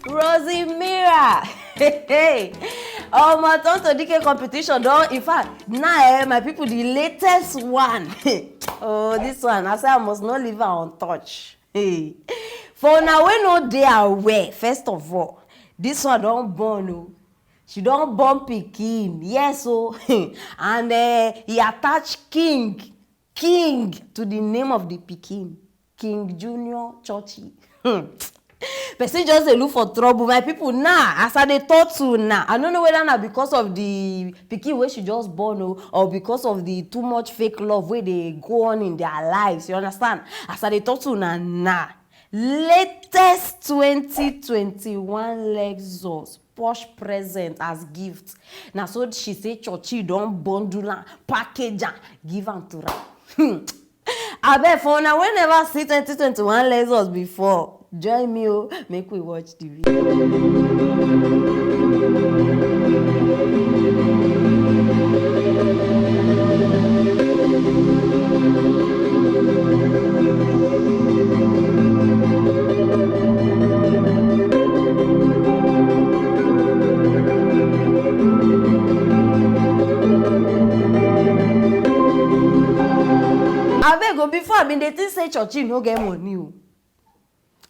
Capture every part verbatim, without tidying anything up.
Rosie Mira. Hey, hey. Omo, Tonto D K competition don, in fact, now, eh, my people, the latest one. Oh, this one, I say I must not leave her untouched. Hey. For una wey no dey aware, first of all, this one don born o. She don born pikin, yes o. And, eh, he attach king, king to the name of the pikin, King Junior Churchy. Hmm. Person just dey look for trouble, my people. Now, as I dey talk to now, I no know whether na because of the pikin wey she just born o, or because of the too much fake love wey dey go on in their lives. You understand? As I dey talk to una now, latest twenty twenty-one Lexus Porsche present as gift. Na so she say Churchy don bundle am, package am, give am to am. Hmm. Abeg, for una wey never see twenty twenty-one Lexus before, join me o, make we watch the video. Abeg o, before I bin dey think say Churchy no get money o.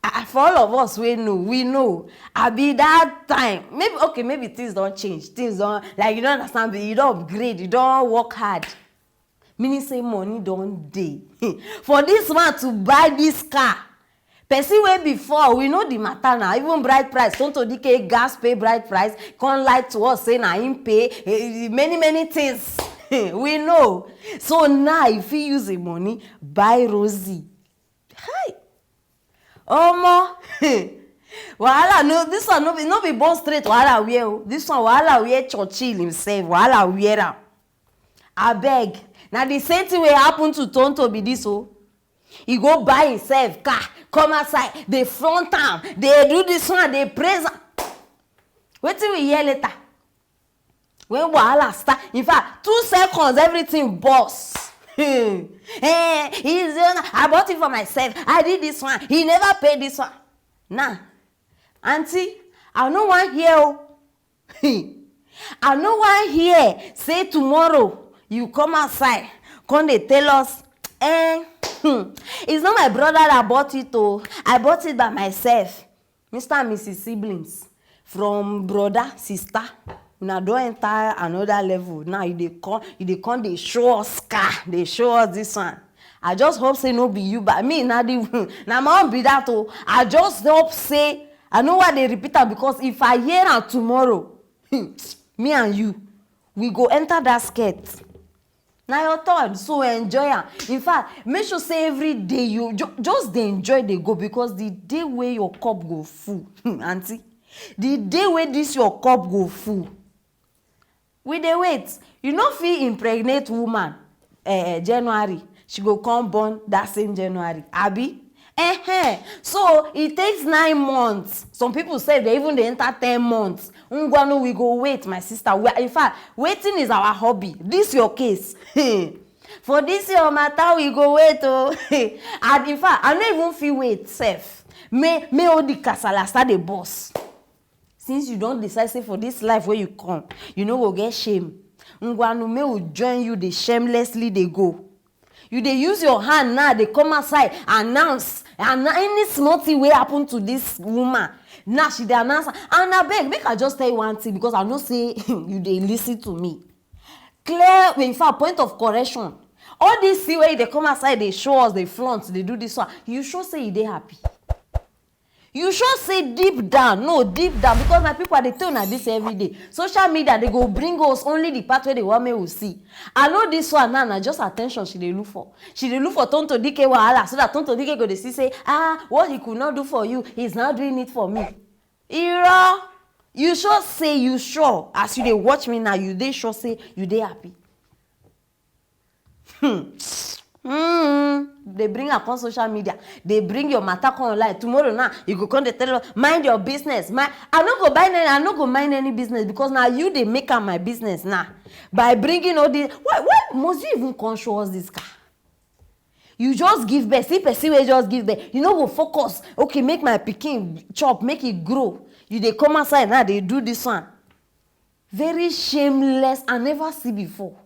Ah, for all of us wey know, we know. Abi that time, maybe, okay, maybe things don change. Things don, like, you don understand, you don upgrade, you don work hard. Meaning say money don dey. For this man to buy this car, person wey before, we know the matter now. Even bride price, Tonto D K gas pay bride price, come lie to us say na him pay, eh, many, many things. We know. So now, if he use the money, buy Rosie. Hi. Omo. Wahala no, this one no be, no be born straight wahala wear o. This one wahala wear Churchill himself, wahala wear am. Abeg, na the same thing wey happen to Tonto be this o. He go buy himself car, come outside, dey front am, dey do this one, dey praise am. Wetin we hear later? When wahala start, in fact, two seconds, everything burst. Hmm. Eh, he's, uh, I bought it for myself. I did this one. He never paid this one. Now, auntie, I no wan hear o. I no wan hear say tomorrow you come outside, come dey tell us, eh, hmm, it's not my brother that bought it o. I bought it by myself. Mister and Missus Siblings, from brother, sister, una don enter another level. Now you dey come, you dey come dey show us car, dey show us this one. I just hope say no be you, but me, na the, na my own be that o. I just hope say, I know why they repeat am, because if I hear am tomorrow, me and you, we go enter that skirt. Na your turn, so enjoy am. In fact, make sure say every day you ju-, just dey enjoy, dey go, because the day wey your cup go full, aunty, the day wey this your cup go full, we dey wait. You no fit impregnate woman, eh, January, she go come born that same January, abi? Ehen. So, it takes nine months. Some people say they even dey enter ten months. Ngwanu, we go wait, my sister. We, in fact, waiting is our hobby. This your case. For this your matter, we go wait o. And in fact, I no even fit wait sef. May, may all the kasala start dey burst. Since you don decide say for this life wey you come, you no go get shame. Ngwanu, may we join you dey shamelessly dey go. You dey use your hand now, dey come outside, announce, and any small thing wey happen to this woman, now she dey announce am. And abeg, make I just tell you one thing, because I know say you dey listen to me. Clear, in fact, point of correction. All this thing wey you dey come outside, dey show us, dey flaunt, dey do this one, you sure say you dey happy? You sure say deep down, no, deep down, because my people, I dey tell una this every day. Social media, they go bring us only the part where they want me to see. I know this one now, na just attention she dey look for. She dey look for Tonto D K wahala, so that Tonto D K go dey see say, "Ah, what he could not do for you, he's now doing it for me." Iro, you sure say, you sure, as you dey watch me now, you dey sure say you dey happy? Hmm. Mm, they bring am come social media. They bring your matter come online. Tomorrow now, you go come dey tell us, "Mind your business." My, I no go buy any, I no go mind any business, because now you dey make am my business now. By bringing all this, why, why must you even come show us this car? You just give birth, see person wey just give birth, you no go focus, okay, make my pikin chop, make e grow. You dey come outside now dey do this one. Very shameless, I never see before.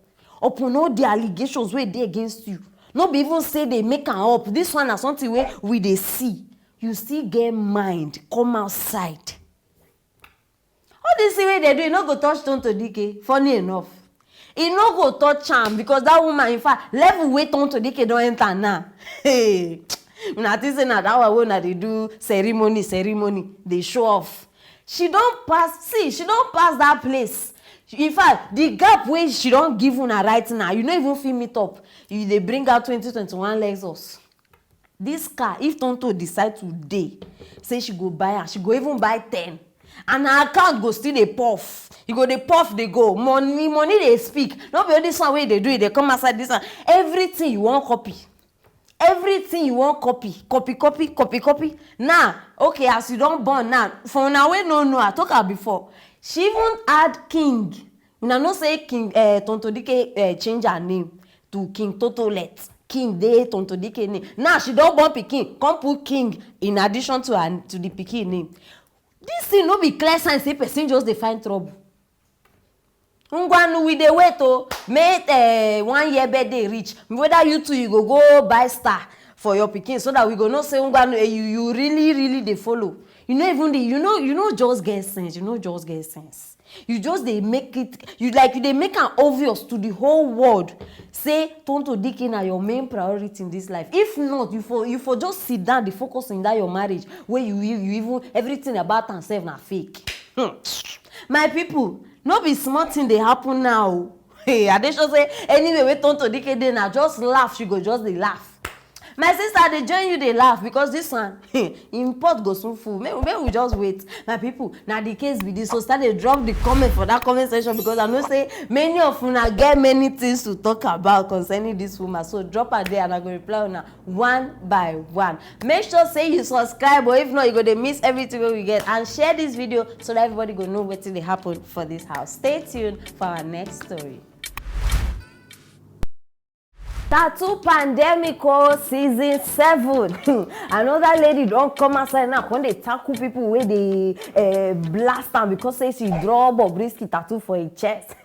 Upon all the allegations wey dey against you, no be even say dey make am up, this one na something wey we dey see. You still get mind come outside. All this thing wey dey do, e no go touch Tonto Dike. Funny enough, e no go touch am, because that woman, in fact, level wey Tonto Dike don enter now, hey, una think say na that one wey una dey do ceremony, ceremony, dey show off. She don pass, see, she don pass that place. In fact, the gap wey she don give una right now, you no even fit meet up. You dey bring out twenty twenty-one Lexus. This car, if Tonto decide today say she go buy am, she go even buy ten, and her account go still dey puff. E go dey puff dey go. Money, money dey speak. No be only this one wey e dey do, e dey come outside this one. Everything you wan copy. Everything you wan copy, copy, copy, copy, copy. Now, okay, as you don born now, for una wey no know, I talk am before. She even add king. Una know say King, eh, Tonto Dike, eh, change her name to King Totolet. King dey Tonto Dike name. Now she don born pikin, come put king in addition to her, to the pikin name. This thing no be clear sign say person just dey find trouble? Ngwanu, we dey wait o. Make, eh, one year birthday reach. Whether you two, you go go buy star for your pikin, so that we go know say, ngwanu, eh, you, you really, really dey follow. You no even dey, you know, you no just get sense. You no just get sense. You just dey make it, you, like, you dey make am obvious to the whole world say Tonto Dike na your main priority in this life. If not, you for, you for just sit down, dey focus in that your marriage, where you, you, you even, everything about am sef na fake. Hmm. My people, no be small thing dey happen now o. Hey, I dey sure say anywhere wey Tonto Dike dey now, just laugh, she go just dey laugh. My sister, I dey join you dey laugh, because this one, im pot go soon full. Make, make we just wait. My people, na the case be this. So start dey drop the comment for that comment section, because I know say many of una get many things to talk about concerning this woman. So drop am there and I go reply una one by one. Make sure say you subscribe, or if not, you go dey miss everything wey we get. And share this video so that everybody go know wetin dey happen for this house. Stay tuned for our next story. Tattoo pandemic o, season seven. Another lady don come outside now, come dey tackle people wey dey, eh, blast am because say she draw Bobrisky tattoo for im chest.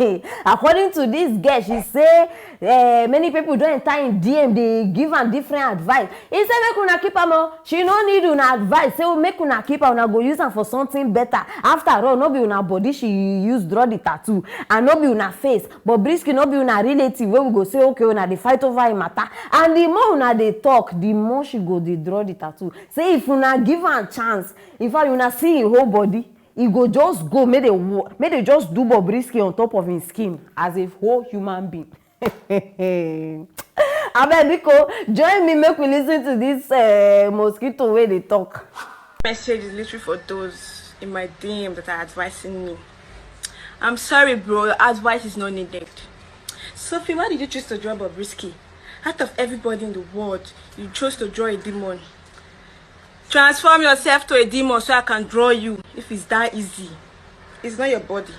According to this girl, she say, eh, many people don enter im D M, dey give am different advice. He say make una keep am o. She no need una advice. Say make una keep am, una go use am for something better. After all, no be una body she use draw the tattoo, and no be una face. Bobrisky no be una relative wey we go say, okay, una dey fight over im matter. And the more una dey talk, the more she go dey draw the tattoo. Say if una give am chance, in fact, una see im whole body, e go just go, make dey wo-, make dey just do Bobrisky on top of im skin as a whole human being. Abeg, biko, join me, make we listen to this, eh, mosquito wey dey talk. Message is literally for those in my D M that are advising me. I'm sorry, bro, your advice is not needed. Sophie, why did you choose to draw Bobrisky? Out of everybody in the world, you chose to draw a demon. Transform yourself to a demon so I can draw you, if it's that easy. It's not your body.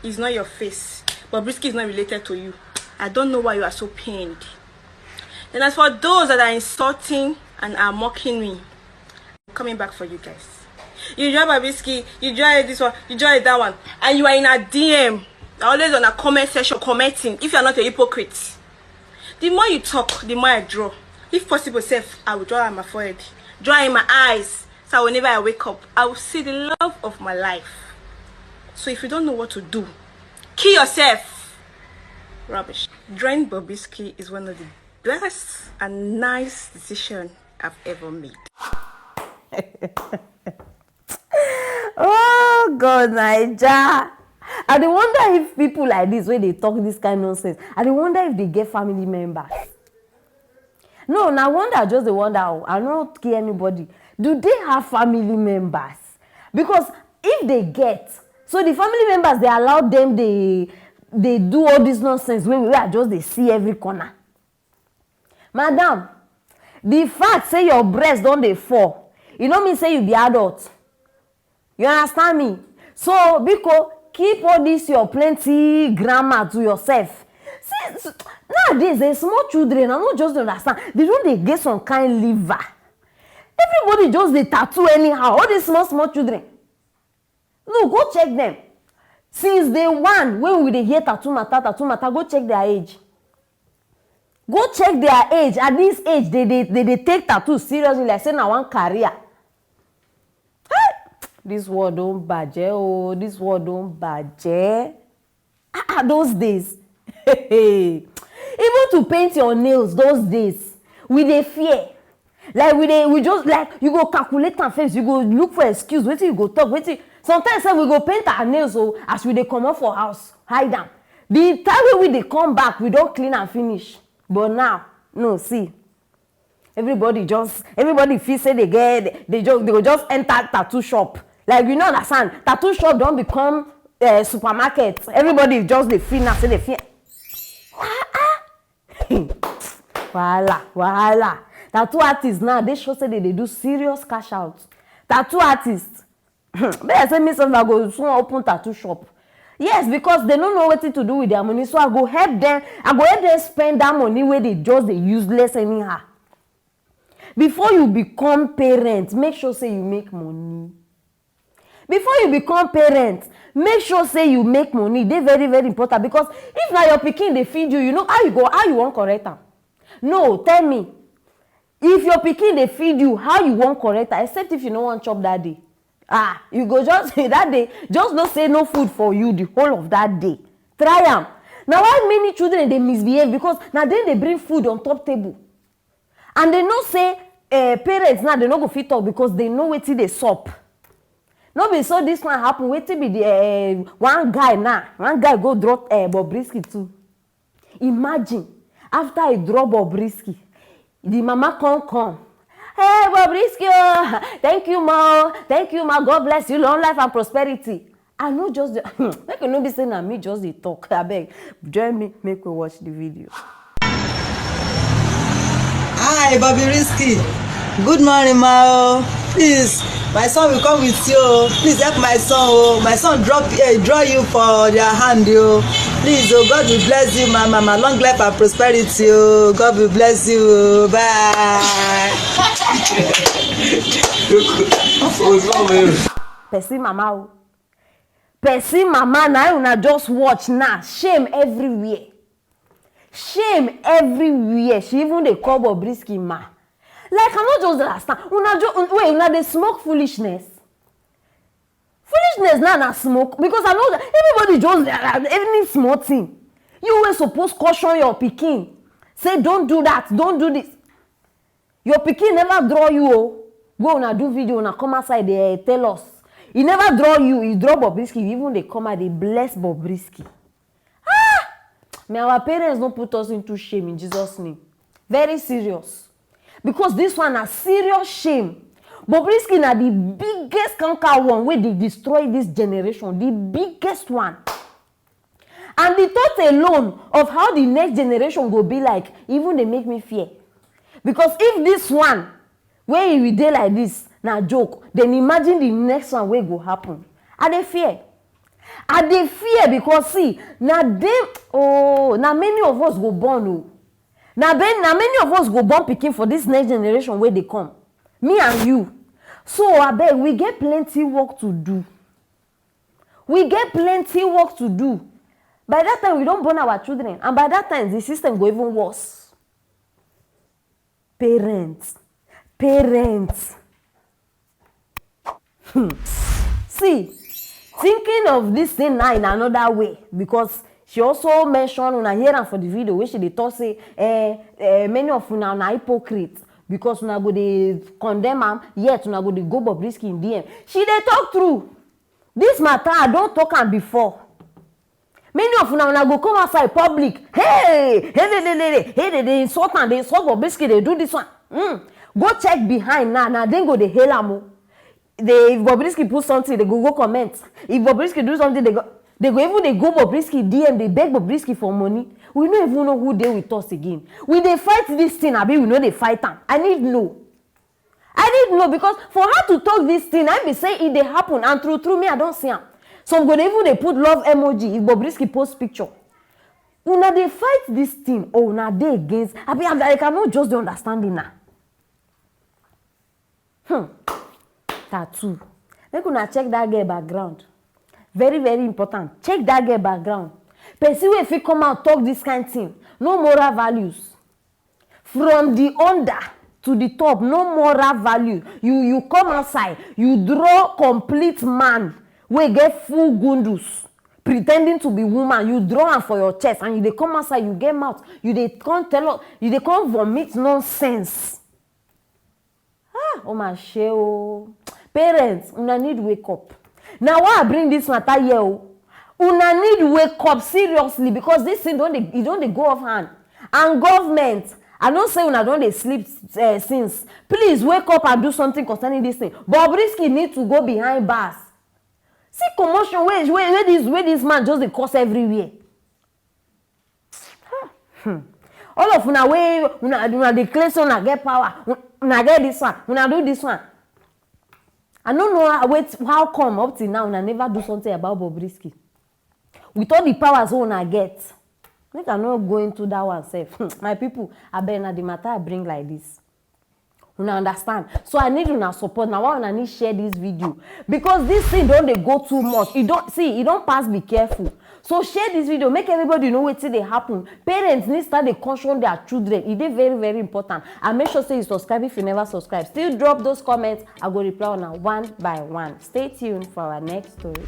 It's not your face. Bobrisky is not related to you. I don't know why you are so pained. Then as for those that are insulting and are mocking me, I'm coming back for you guys. You draw Bobrisky, you draw this one, you draw that one, and you are in a D M. You're always on a comment section commenting. If you are not a hypocrite, the more you talk, the more I draw. If possible sef, I will draw am my forehead, draw in my eyes, so I will, never I wake up, I will see the love of my life. So if you don't know what to do, kill yourself. Rubbish. Drawing Bobrisky is one of the best and nice decision I've ever made. Oh God, Naija. I dey wonder if people like this wey dey talk this kind nonsense, I dey wonder if they get family members. No, na wonder, I just dey wonder o. I no kill anybody. Do they have family members? Because if they get, so the family members dey allow them dey, dey do all this nonsense wey, wey I just dey see every corner. Madam, the fact say your breast don dey fall, e no mean say you be adult. You understand me? So, biko, keep all this your plenty grammar to yourself. See, nowadays, eh, small children, I no just dey understand. They don dey get some kind liver. Everybody just dey tattoo anyhow. All these small, small children. No, go check them. Since day one, when we dey hear tattoo matter, tattoo matter, go check their age. Go check their age. At this age, they dey, they dey take tattoo seriously, like say na one career. Hey! This world don bàjẹ́ o. This world don bàjẹ́. Ah, ah, those days. Even to paint your nails those days, we dey fear. Like, we dey, we just, like, you go calculate am first, you go look for excuse, wetin you go talk, wetin. Sometimes sef we go paint our nails o, as we dey comot for house, hide am. The time wey we dey come back, we don clean am finish. But now, no, see, everybody just, everybody feel say they get, they just, they go just enter tattoo shop. Like, you no understand, tattoo shop don become, eh, supermarket. Everybody just dey feel now say they feel. Ah, ah. Wahala, wahala. Tattoo artists now, they show say they dey do serious cash out. Tattoo artists. Be like say me sef, I go soon open tattoo shop. Yes, because they no know wetin to do with their money, so I go help them. I go help them spend that money wey they just dey useless anyhow. Before you become parent, make sure say you make money. Before you become parent, make sure say you make money. E dey very, very important, because if na your pikin dey feed you, you know how you go, how you wan correct am? No, tell me. If your pikin dey feed you, how you wan correct am? Except if you no wan chop that day. Ah, you go just that day, just know say no food for you the whole of that day. Try am. Na why many children dey misbehave, because na dem dey bring food on top table. And they know say, eh, parents now, they no go fit talk because they know wetin dey sup. No be so this one happen. Wetin be the, eh, one guy now? One guy go drop, eh, Bobrisky too. Imagine, after he drop Bobrisky, the mama come come. "Hey, Bobrisky, oh, thank you, ma. Thank you, ma. God bless you. Long life and prosperity." I no just dey, make e no be say na me just dey talk. Abeg, join me, make we watch the video. Hi, Bobrisky. Good morning, ma. Oh, please, my son will come with you. Oh, please help my son. Oh, my son drop, eh, draw you for their hand. Oh, please. Oh, God will bless you, my mama. Long life and prosperity. Oh, God will bless you. Oh, bye. Person mama o. Person mama, na una just watch now. Shame everywhere. Shame everywhere. She even dey call Bobrisky ma. Like, I no just dey understand. Una just, wait, una dey smoke foolishness? Foolishness now na smoke, because I know that everybody just dey, any small thing. You wey suppose caution your pikin. Say, "Don't do that, don't do this." Your pikin never draw you o. Wey una do video, una come outside dey tell us. He never draw you, he draw Bobrisky, you even dey come out dey bless Bobrisky. Ah! May our parents no put us into shame in Jesus' name. Very serious. Because this one na serious shame. Bobrisky na the biggest kanka one wey dey destroy this generation, the biggest one. And the thought alone of how the next generation go be like even dey make me fear. Because if this one wey e dey like this na joke, then imagine the next one wey go happen. I dey fear. I dey fear because, see, na dem, oh, na many of us go born o. Na ben, na many of us go born pikin for this next generation wey dey come. Me and you. So, abeg, we get plenty work to do. We get plenty work to do. By that time, we don born our children, and by that time, the system go even worse. Parents, parents. Hmm. See, thinking of this thing now in another way, because she also mention, una hear am for the video wey she dey talk say, eh, eh, many of una na hypocrite, because una go dey condemn am, yet una go dey go Bobrisky in D M. She dey talk true. This matter, I don talk am before. Many of una, una go come outside public, hey, hey, dey insult am, dey insult Bobrisky, dey do this one. Hmm. Go check behind now, na dem go dey hail am o. Dey, if Bobrisky put something, they go go comment. If Bobrisky do something, they go, they go even dey go Bobrisky D M, dey beg Bobrisky for money. We no even know who dey with us again. We dey fight this thing, abi we no dey fight am? I need know. I need know, because for her to talk this thing, I be say e dey happen, and true true, me, I don see am. Some go dey even dey put love emoji if Bobrisky post picture. Una dey fight this thing or una dey against? Abi I cannot just dey understand una. Hmm. Tattoo. Make una check that girl background. Very, very important. Check that girl background. Person wey fit come out talk this kind thing. No moral values. From the under to the top, no moral value. You you come outside, you draw complete man wey get full gundus, pretending to be woman. You draw am for your chest and you dey come outside, you get mouth, you dey come tell us, you dey come vomit nonsense. Ah, oh my shey o. Parents, una need wake up. Na why I bring this matter here o. Una need wake up seriously, because this thing don dey, e don dey go off hand. And government, I know say una don dey sleep uh, since. Please wake up and do something concerning this thing. Bobrisky need to go behind bars. See commotion wey wey wey this wey this man just dey cause everywhere. Hmm. All of una wey una una dey claim say una get power, una get this one, una do this one. I no know how, wait, how come up till now una never do something about Bobrisky. With all the powers wey una get, make I no go into that one sef. Hmm. My people, abeg, na the matter I bring like this. Una understand? So I need una support. Na why una need share this video, because this thing don dey go too much. E don, see, e don pass, be careful. So share this video, make everybody know wetin dey happen. Parents need start dey caution their children. E dey very, very important. And make sure say you subscribe if you never subscribe. Still drop those comments. I go reply una one by one. Stay tuned for our next story.